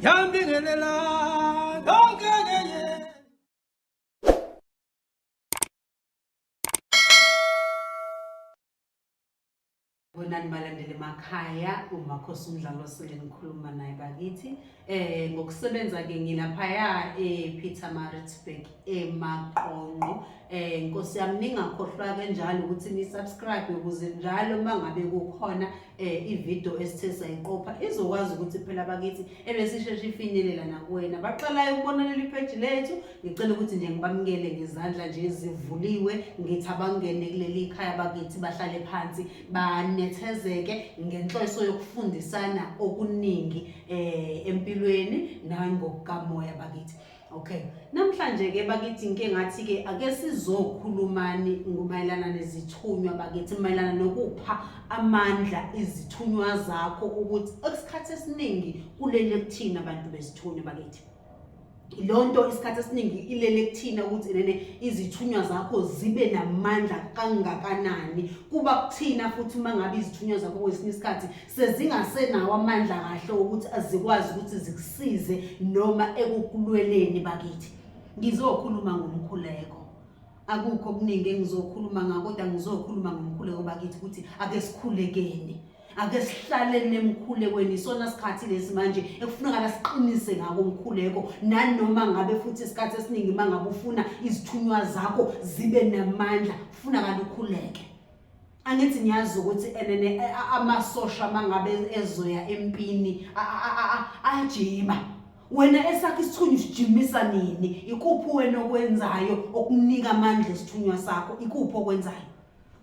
Yambingelela konke ke. Bonani balandeli emakhaya, uMakhosi umdlalo osele ngikhuluma naye bakithi. Ngokusebenza ke ngilaphaya ePietermaritzburg eMaqonqo. Nkosi yami ningakhohlwa ke njalo ukuthi ni subscribe ukuze njalo mangabe kukhona ivideo esithe sayiqopha izokwazi ukuthi phela bakithi ebesisheshe ifinyelela nakuwena. Baqalayo ukubona leli page lethu, ngicela ukuthi nje ngibamukele ngezandla nje ezivuliwe, ngithi abangene kuleli khaya bakithi bahlale phansi banethezeke ngenhloso yokufundisana okuningi empilweni nangokukamoya bakithi. Okay, namhlanje ke bakithi ngike ngathi ke ake sizokhulumani ngomayelana nezithunywa bakithi, mayelana nokupha amandla izithunywa zakho ukuthi isikhathi esiningi kulele kuthina abantu bezithunywa bakithi. Lonto isikhathi esiningi ilele kuthina ukuthi nene izithunywa zakho zibe namandla kangakanani. Kuba kuthina futhi uma ngabe izithunywa zakho kwesinye isikhathi sezingasenawo amandla kahle ukuthi azikwazi ukuthi zikusize noma ekukulweleni bakithi. Ngizokhuluma ngomkhuleko, akukho okuningi engizokhuluma ngako, kodwa ngizokhuluma ngomkhuleko bakithi ukuthi ake sikhulekeni, ake sihlaleni emkhulekweni. Isona sikhathi lesi manje ekufunekala siqinise ngako umkhuleko, nanoma ngabe futhi isikhathi esiningi uma ngabe ufuna izithunywa zakho zibe namandla kufunakala ukhuleke. Angithi ngiyazi ukuthi enene amasosha mangabe ezoya empini ayajima. Wena esakho isithunywa usijimisa nini? Ikuphi wena okwenzayo okunika amandla esithunywa sakho? Ikuphi okwenzayo?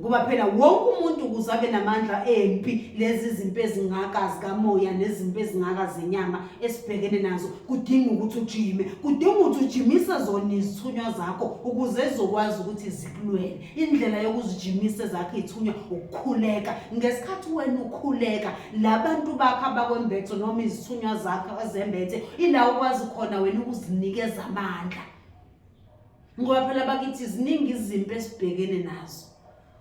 Ngoba phela wonke umuntu ukuze abe namandla empi, lezi zimpi ezingaka zikamoya nezimpi ezingaka zenyama esibhekene nazo, kudinga ukuthi ujime, kudinga ukuthi ujimise zona izithunywa zakho ukuze zizokwazi ukuthi zikulwele. Indlela yokuzijimisa ezakho izithunywa ukukhuleka. Ngesikhathi wena ukhuleka, labantu bakho abakwembethe noma izithunywa zakho ezembethe, ila ukwazi khona wena ukuzinikeza amandla. Ngoba phela bakithi ziningi izimpi esibhekene nazo.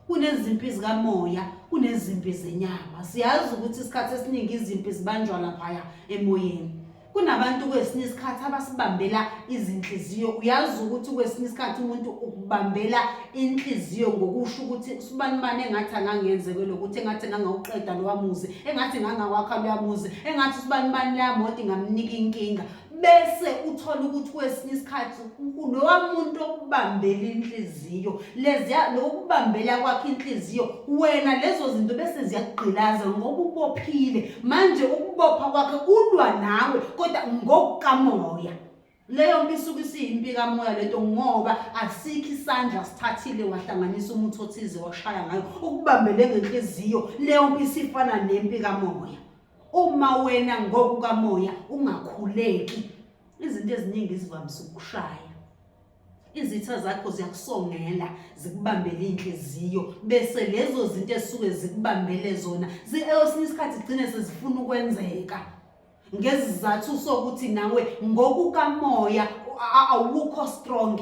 Kunezimpi zikamoya, kunezimpi zenyama. Siyazi ukuthi isikhathi esiningi izimpi zibanjwa laphaya emoyeni. Kunabantu kwesinye isikhathi abasibambela izinhliziyo. Uyazi ukuthi kwesinye isikhathi umuntu ukubambela inhliziyo ngokusho ukuthi usibanibani engathi angangenzeke lokuthi, engathi ngangawuqeda lowa muzi, engathi ngangawakha loya muzi, engathi usibanibani leya moto ingamnika inkinga. Bese uthola ukuthi kwesinye isikhathi lowa muntu okubambela inhliziyo, leziya lokubambela kwakhe inhliziyo, wena lezo zinto bese ziyakugqilaza ngoba ubophile. Manje ukubopha kwakhe ulwa nawe kodwa ngokukamoya. Leyo mpi isuke isiyimpi kamoya lento, ngoba asikho isandla sithathile wahlanganisa umuthi othize washaya ngayo, ukubambele ngenhliziyo. Leyo mpi isifana nempi kamoya. Uma wena ngokukamoya ungakhuleki, izinto eziningi zivamise ukukushaya. Izitha zakho ziyakusongela, zikubambele inhliziyo, bese lezo zinto ezisuke zikubambele zona esinye isikhathi zigcine sezifuna ukwenzeka ngesizathu sokuthi nawe ngokukamoya awukho strong.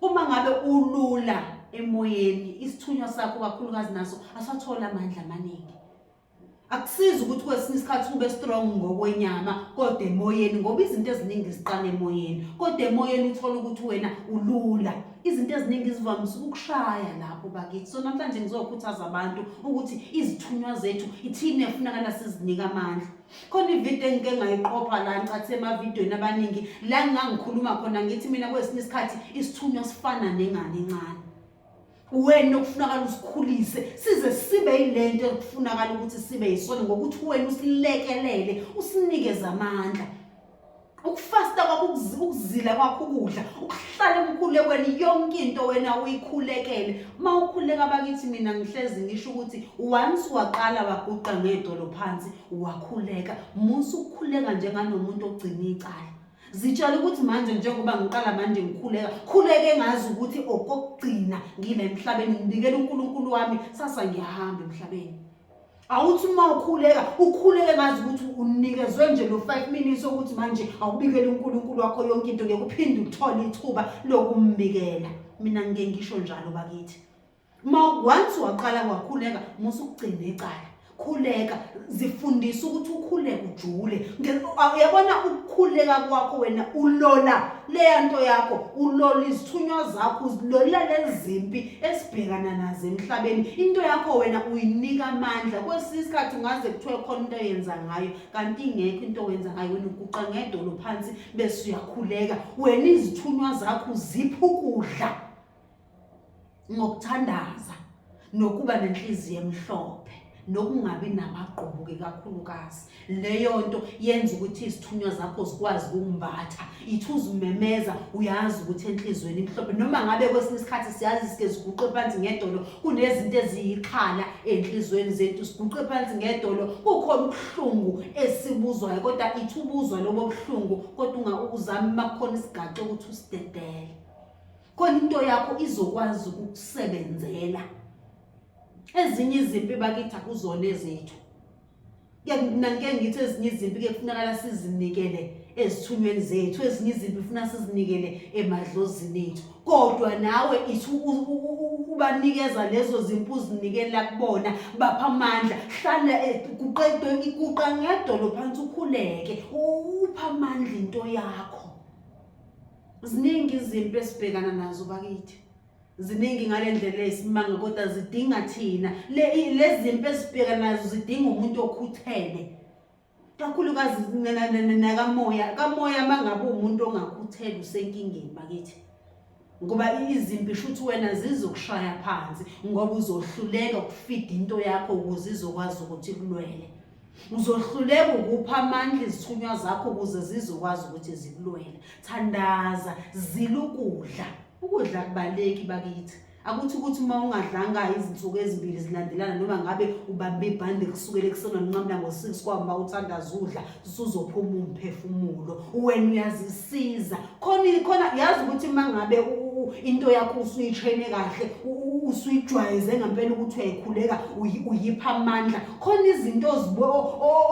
Uma ngabe ulula emoyeni, isithunywa sakho kakhulukazi naso asathola amandla amaningi. Akusizi ukuthi kwesinye isikhathi ube strong ngokwenyama kodwa emoyeni, ngoba izinto eziningi ziqala emoyeni, kodwa emoyeni uthola ukuthi wena ulula. Izinto eziningi zivamise ukukushaya lapho bakithi. So namhlanje ngizokhuthaza abantu ukuthi izithunywa zethu ithini efunakala sizinike amandla. Khona ividiyo engike ngayiqopha la ngicathe emavidiyweni abaningi la ngangikhuluma khona ngithi mina kwesinye isikhathi isithunywa sifana nengane encane. Wena okufunakala usikhulise size sibe yilento ekufunakala ukuthi sibe yisona, ngokuthi wena usilekelele, usinikeze amandla. Ukufasta kwakho, ukuzila kwakho ukudla, ukuhlala emkhulekweni, yonke into wena uyikhulekele. Uma ukhuleka bakithi, mina ngihlezi ngisho ukuthi once waqala waguqa ngedolo phansi wakhuleka, musa ukukhuleka njenganomuntu ogcina icala. Zitshela ukuthi manje njengoba ngiqala manje ngikhuleka, khuleke ngazi ukuthi okokugcina ngila emhlabeni, ngibikela uNkulunkulu wami, sasa ngiyahamba emhlabeni. Awuthi uma ukhuleka, ukhuleke ngazi ukuthi unikezwe nje lo 5 minutes ukuthi manje awubikele uNkulunkulu wakho yonke into, ngeke uphinde uthole ithuba lokumbikela. Mina ngike ngisho njalo bakithi. Uma once waqala wakhuleka, musa ukugcina icala. Khuleka, zifundise ukuthi ukhuleke ujule. Uyabona ukukhuleka kwakho wena ulola leya nto yakho, ulola izithunywa zakho, uzilolela lezimpi esibhekana nazo emhlabeni. Into yakho wena uyinika amandla. Kwesinye isikhathi ungaze kuthiwe khona into oyenza ngayo, kanti ingekho into owenza ngayo. Wena uguqa ngedolo phansi bese uyakhuleka. Wena izithunywa zakho uzipha ukudla ngokuthandaza nokuba nenhliziyo emhlophe nokungabi namagqubu-ke kakhulukazi. Leyo nto yenza ukuthi izithunywa zakho zikwazi ukumbatha. Ithi uzimemeza uyazi ukuthi enhliziyweni imhlophe, noma ngabe kwesinye isikhathi siyazi sike siguqe phansi ngedolo, kunezinto eziyixhala enhliziyweni zethu, siguqe phansi ngedolo, kukhona ubuhlungu esibuzwayo, kodwa ithi ubuzwa lobo buhlungu, kodwa uzame uma kukhona isigaxa ukuthi usidedele. Khona into yakho izokwazi ukukusebenzela. Ezinye izimpi bakithi akuzona ezethu. Ke ngike ngithi ezinye izimpi ke kufunakala sizinikele ezithunyweni zethu, ezinye izimpi funa sizinikele emadlozini ethu. Kodwa nawe ithi ubanikeza lezo zimpi uzinikela kubona, bapha amandla. Hlala guqa ngedolo phansi ukhuleke, upha amandla into yakho. Ziningi izimpi esibhekana nazo bakithi. Ziningi ngale ndlela eyisimanga kodwa zidinga thina. Le lezi zimpi esibhekana nazo zidinga umuntu okhuthele. Kakhulukazi nakamoya. Kamoya mangabe umuntu ongakhuthele usenkingeni bakithi. Ngoba izimpi shuthi wena zizokushaya phansi ngoba uzohluleka ukufida into yakho ukuze izokwazi ukuthi ikulwele. Uzohluleka ukupha amandla izithunywa zakho ukuze zizokwazi ukuthi zikulwele. Thandaza, zila ukudla. Ukudla akubaleki bakithi. Akuthi ukuthi uma ungadlanga izinsuku ezimbili zilandelana noma ngabe ubambe ibhande kusukela ekuseni wanqamula ngo-6 kwaba uthandaza udla usuzophuma umphefumulo. Wena uyazisiza. Khona khona yazi ukuthi uma ngabe into yakho usuyi-train-e kahle, usuyijwayeze ngempela ukuthi uyayikhuleka, uyipha amandla. Khona izinto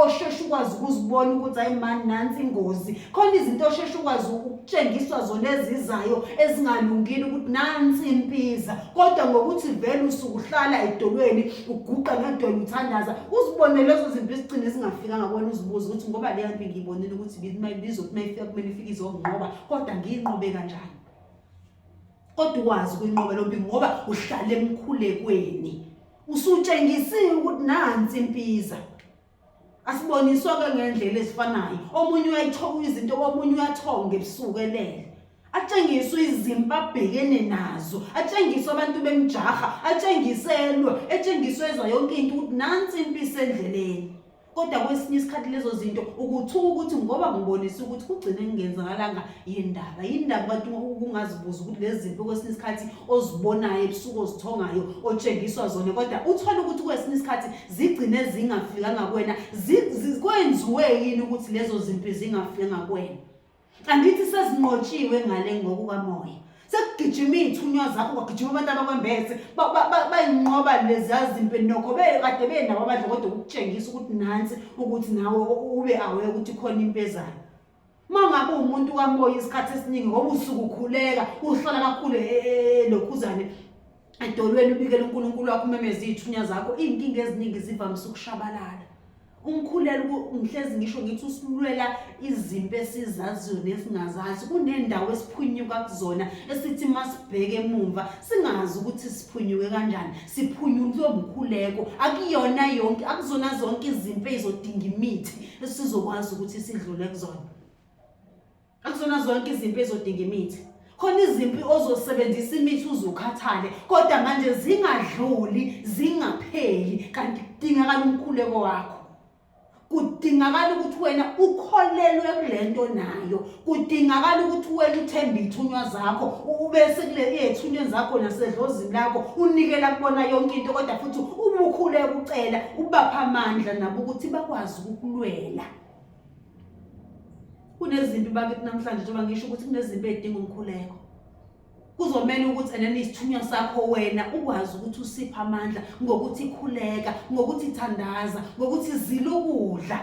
osheshe ukwazi ukuzibona ukuthi hayi mani nansi ingozi. Khona izinto osheshe ukwazi ukutshengiswa zona ezizayo ezingalungile ukuthi nansi impiza. Kodwa ngokuthi vele usuke uhlala edolweni uguqa ngedolo uthandaza, uzibone lezo zimpi zigcine zingafikanga kuwena, uzibuze ukuthi ngoba leya mpi ngiyibonile ukuthi ibizothi uma ifika kumele ifike izonginqoba, kodwa ngiyinqobe kanjani? Kodwa ukwazi ukuyinqoba lo mpi ngoba uhlala emkhulekweni. Usutshengisiwe ukuthi nansi impiza. Asiboniswa-ke ngendlela ezifanayo. Omunye uyayithoka izinto, omunye uyathonga ebusuku elele. Atshengiswe izimpi abhekene nazo, atshengiswe abantu bemjaha, atshengiselwe, etshengiswe ezwa yonke into ukuthi nansi impi isendleleni. Kodwa kwesinye isikhathi lezo zinto ukuthuka ukuthi ngoba ngibonise ukuthi kugcine kungenzakalanga yindaba. Yindaba kanti ukungazibuza ukuthi lezi zinto kwesinye isikhathi ozibonayo ebusuku ozithongayo otshengiswa zona, kodwa uthole ukuthi kwesinye isikhathi zigcine zingafikanga kuwena. Kwenziwe yini ukuthi lezo zimpi zingafikanga kuwena? Angithi sezinqotshiwe ngale ngokukamoya. Sekugijima iy'thunywa zakho, kwagijima abantu abakwembethe, bayinqoba leziya zimpi nokho bekade benabo abadla, kodwa ukutshengisa ukuthi nansi ukuthi nawe ube aware ukuthi khona impi ezayo. Uma ngabe uwumuntu kamoya isikhathi esiningi ngoba usuke ukhuleka, uhlala kakhulu elokhuzane edolweni ubikele uNkulunkulu wakho, umemeze iy'thunywa zakho, iy'nkinga eziningi zivamise ukushabalala. Umkhulelo ngihlezi ngisho ngithi usilwela izimpi esizaziyo nesingazazi. Kunendawo esiphunyuka kuzona esithi masibheke emumva singazi ukuthi siphunyuke kanjani. Siphunyulwe umkhuleko. Akuyona yonke, akuzona zonke izimpi ezizodinga imithi esizokwazi ukuthi sidlule kuzona. Akuzona zonke izimpi ezodinga imithi. Khona izimpi ozosebenzisa imithi uze ukhathale, kodwa manje zingadluli, zingapheli, kanti kudingakala umkhuleko wakho. Kudingakala ukuthi wena ukholelwe kule nto nayo. Kudingakala ukuthi wena uthembe iy'thunywa zakho, ube sekule ey'thunyweni zakho nasedlozini lakho, unikela kubona yonke into, kodwa futhi ubukhuleka ucela, ubaphe amandla nabo ukuthi bakwazi ukukulwela. Kunezimpi bakithi namhlanje, njengoba ngisho ukuthi kunezimpi ey'dinga umkhuleko. Kuzomele ukuthi enene isithunywa sakho wena ukwazi ukuthi usiphe amandla ngokuthi khuleka, ngokuthi thandaza, ngokuthi zila ukudla.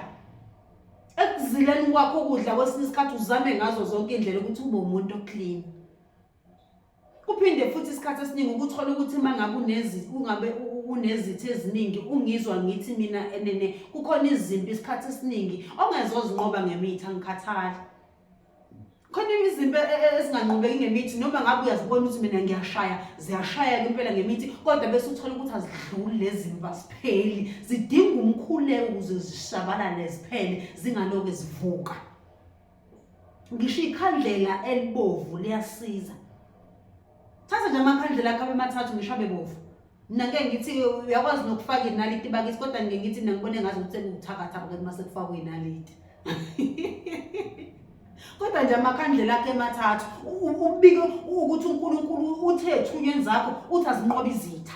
Ekuzileni kwakho ukudla kwesinye isikhathi uzame ngazo zonke iy'ndlela ukuthi ube umuntu o-clean. Kuphinde futhi isikhathi esiningi ukuthola ukuthi uma ngabe ungabe Unezitha eziningi ungizwa ngithi mina enene kukhona izimpi isikhathi esiningi ongezozinqoba ngemithi angikhathali. Khona izimpi ezinganqobeki ngemithi noma ngabe uyazibona ukuthi mina ngiyashaya ziyashaya impela ngemithi kodwa bese uthola ukuthi azidluli lezi zimpi azipheli zidinga umkhuleko ukuze zishabalale ziphele zingaloke zivuka. Ngisho ikhandlela elibovu liyasiza. Thatha nje amakhandlela akho abe mathathu ngisho abe bovu. Mina ngeke ngithi uyakwazi nokufaka inaliti bakithi kodwa ngike ngithi mina ngibone ngazi ukuthi sekuwuthakatha bakithi uma sekufakwe inaliti. Kodwa nje amakhandlela akhe emathathu ubike ukuthi uNkulunkulu uthe ethunyweni zakho uthi azinqobe izitha.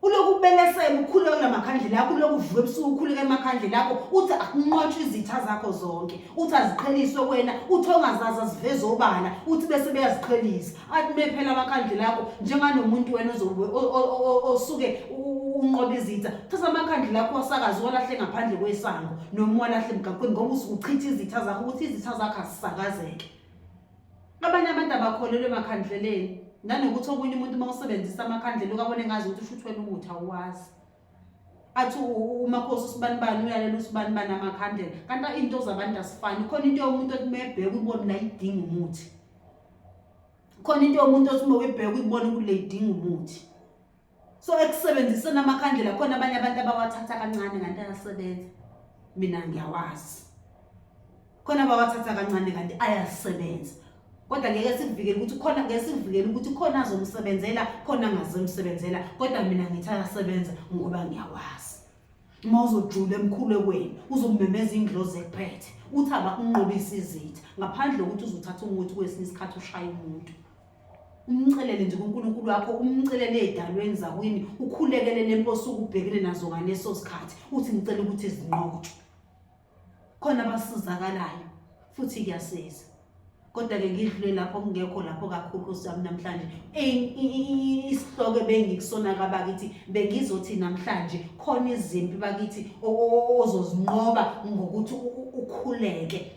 Ulokhu ubelesela ukhuleke kula makhandlela akho, ulokhu uvuka ebusuku ukhuleke emakhandlela akho, uthi akunqotshwe izitha zakho zonke, uthi aziqheliswe kuwena, uthi ongazazi aziveze obala, uthi bese beyaziqhelisa. Athi mephela amakhandlela akho njenganomuntu wena osuke unqoba izitha, thatha amakhandlela akho wasakaze uwalahle ngaphandle kwesango noma uwalahle emgaqweni ngoba usuke uchitha izitha zakho ukuthi izitha zakho azisakazeke. Abanye abantu abakholelwa emakhandleleni nanokuthi okunye umuntu uma usebenzisa amakhandlela ukabone ngazi ukuthi usho ukuthi wena umuthi awuwazi. Athi umakhosi usibanibani uyalela usibanibani amakhandlela kanti into zabantu asifani. Khona into yomuntu othi uma ebheka uyibone la idinga umuthi. Khona into yomuntu othi uma uyibheka uyibone ukuthi le idinga umuthi. So ekusebenziseni amakhandlela khona abanye abantu abawathatha kancane kanti ayasebenza. Mina ngiyawazi. Khona abawathatha kancane kanti ayasebenza. Kodwa ngeke sikuvikele ukuthi khona ngeke sikuvikele ukuthi khona azomsebenzela khona angazomsebenzela kodwa mina ngithi ayasebenza ngoba ngiyawazi. Uma uzojula emkhulekweni uzomemeza indlozi ekuphethe uthi abakunqobisa izitha ngaphandle kokuthi uzothatha umuthi kwesinye isikhathi ushaye umuntu. Umcelele nje kuNkulunkulu wakho, umcelele ey'dalweni zakwini, ukhulekele le mpi osuke ubhekene nazo ngaleso sikhathi, uthi ngicela ukuthi zinqotshwe. Khona abasizakalayo futhi kuyasiza. Kodwa-ke ngidlule lapho kungekho lapho kakhulu Nkosi yami namhlanje. Isihloko ebengikusona kabakithi bengizothi namhlanje khona izimpi bakithi ozozinqoba ngokuthi ukhuleke.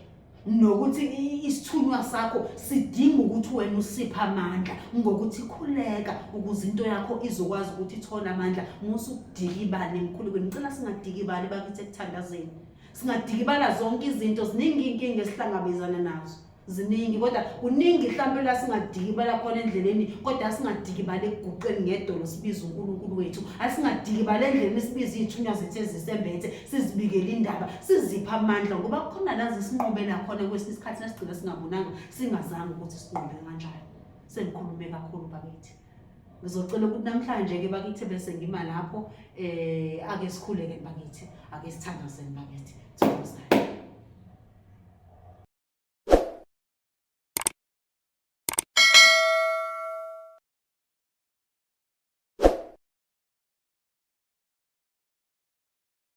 Nokuthi isithunywa sakho sidinga ukuthi wena usiphe amandla ngokuthi khuleka ukuze into yakho izokwazi ukuthi ithole amandla. Musa ukudikibala emkhulekweni. Ngicela singadikibali bakithi ekuthandazeni. Singadikibala zonke izinto, ziningi iy'nkinga esihlangabezana nazo. Ziningi kodwa kuningi mhlampe la singadikibala khona endleleni kodwa asingadikibali ekuguqeni ngedolo sibize uNkulunkulu wethu. Asingadikibali endleleni sibize iy'thunywa zethu ezisembethe sizibikele indaba siziphe amandla ngoba kukhona la zisinqobela khona kwesinye isikhathi nasigcina singabonanga singazange ukuthi sinqobe kanjani. Sengikhulume kakhulu bakithi. Ngizocela ukuthi namhlanje ke bakithi bese ngima lapho ake sikhuleke bakithi, ake sithandazeni bakithi. Thokozani.